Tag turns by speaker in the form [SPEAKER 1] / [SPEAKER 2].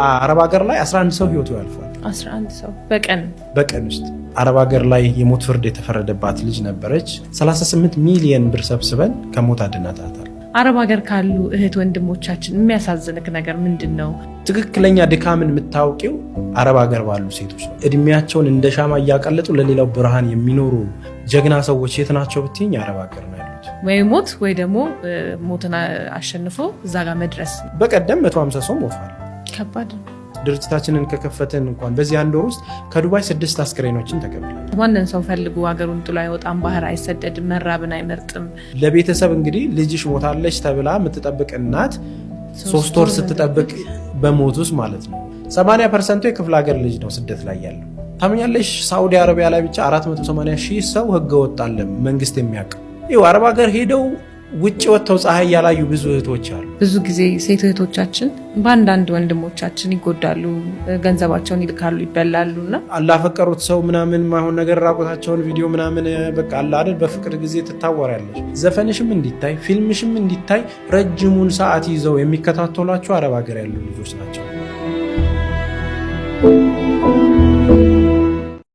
[SPEAKER 1] አረብ ሀገር ላይ 11 ሰው ህይወቱ ያልፋል።
[SPEAKER 2] 11 ሰው በቀን?
[SPEAKER 1] በቀን ውስጥ። አረብ ሀገር ላይ የሞት ፍርድ የተፈረደባት ልጅ ነበረች። 38 ሚሊየን ብር ሰብስበን ከሞት አድናታታል።
[SPEAKER 2] አረብ ሀገር ካሉ እህት ወንድሞቻችን የሚያሳዝንክ ነገር ምንድን ነው?
[SPEAKER 1] ትክክለኛ ድካምን የምታውቂው አረብ ሀገር ባሉ ሴቶች ነው። እድሜያቸውን እንደ ሻማ እያቀለጡ ለሌላው ብርሃን የሚኖሩ ጀግና ሰዎች የት ናቸው ብትይኝ አረብ ሀገር ነው ያሉት።
[SPEAKER 2] ወይ ሞት ወይ ደግሞ ሞትን አሸንፎ እዛ ጋር መድረስ።
[SPEAKER 1] በቀደም 150 ሰው ሞቷል።
[SPEAKER 2] ከባድ ነው።
[SPEAKER 1] ድርጅታችንን ከከፈትን እንኳን በዚህ አንድ ወር ውስጥ ከዱባይ ስድስት አስክሬኖችን ተቀብለናል።
[SPEAKER 2] ማንን ሰው ፈልጎ ሀገሩን ጥሎ አይወጣም፣ ባህር አይሰደድም፣ መራብን አይመርጥም።
[SPEAKER 1] ለቤተሰብ እንግዲህ ልጅሽ ሞታለች ተብላ የምትጠብቅ እናት 3 ወር ስትጠብቅ በሞት ውስጥ ማለት ነው። 80% ቱ የክፍለ ሀገር ልጅ ነው ስደት ላይ ያለው። ታምኛለሽ? ሳዑዲ አረቢያ ላይ ብቻ 480 ሺህ ሰው ህገ ወጥ አለ መንግስት የሚያውቀው። ይኸው አረብ ሀገር ሄደው ውጭ ወጥተው ፀሐይ ያላዩ ብዙ እህቶች አሉ።
[SPEAKER 2] ብዙ ጊዜ ሴት እህቶቻችን በአንዳንድ ወንድሞቻችን ይጎዳሉ፣ ገንዘባቸውን ይልካሉ፣ ይበላሉ እና
[SPEAKER 1] አላፈቀሩት ሰው ምናምን ማይሆን ነገር ራቁታቸውን ቪዲዮ ምናምን በቃ አለ አይደል፣ በፍቅር ጊዜ ትታወሪያለሽ። ዘፈንሽም እንዲታይ ፊልምሽም እንዲታይ ረጅሙን ሰዓት ይዘው የሚከታተሏቸው አረብ ሀገር ያሉ ልጆች ናቸው።